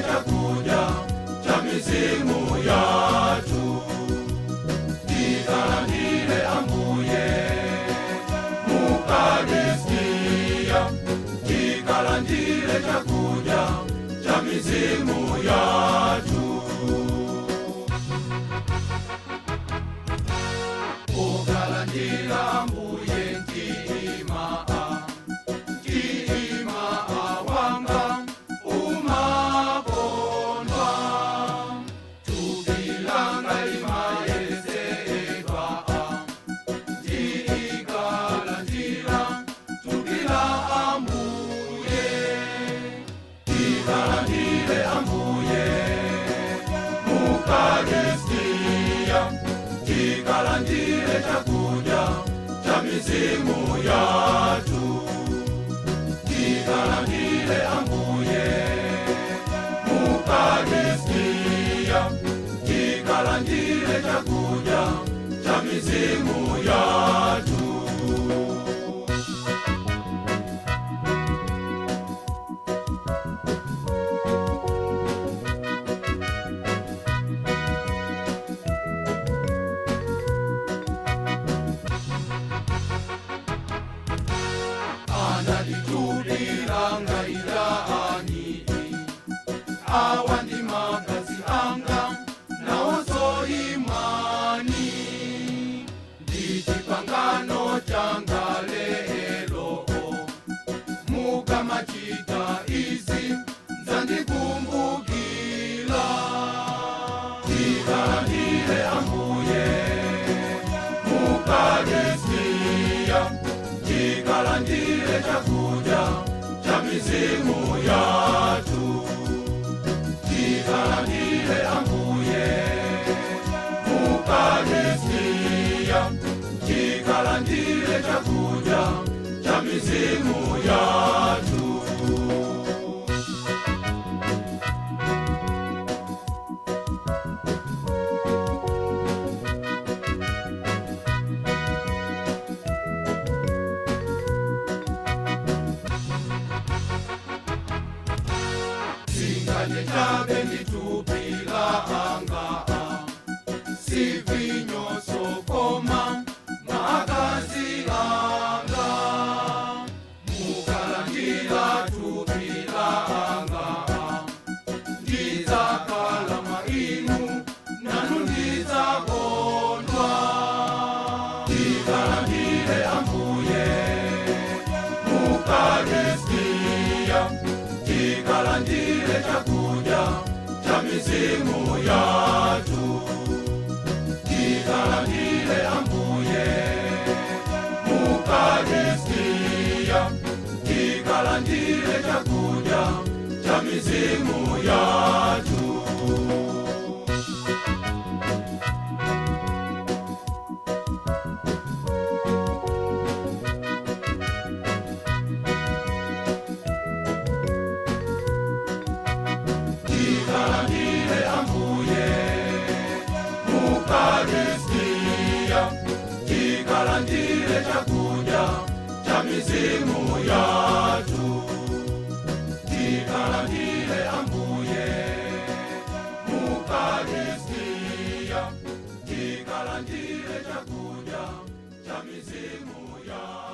chakudya cha mizimu yathu. Tikalandile Ambuye mukaristia, tikalandile chakudya cha mizimu yathu. Ukalandila Ambuye ntima, ntima wanga umakondwa, tupilanga limayesedwa, tikalandila tupila Ambuye, tikalandile Ambuye mukaristia, tikalandile chakudya cha mizimu yathu. Tikalandile Ambuye mukaristia, tikalandile chakudya cha mizimu yathu. Analitupilanga ilaani, awa ndi magazi anga naoso imani, ndi chipangano changa lelo, mukamachita izi nzandikumbukila. Tikalandile Ambuye mukaristia, tikalandile chakudya cha mizimu yathu. Tikalandile Ambuye mukaristia, tikalandile chakudya cha mizimu yathu. Singane chabe nditupilanga, sivinyo sokoma magazi anga, mukalandila tupilanga, ndidzakhala mainu nanu ndidzakondwa. Tikalandile Ambuye mukaristia, tikalandile chakudya cha mizimu yathu. Tikalandile Ambuye mukaristia, tikalandile chakudya cha mizimu yathu. Tikalandile Ambuye mukaristia, tikalandile chakudya cha mizimu yathu. Tikalandile Ambuye mukaristia, tikalandile chakudya cha mizimu yathu.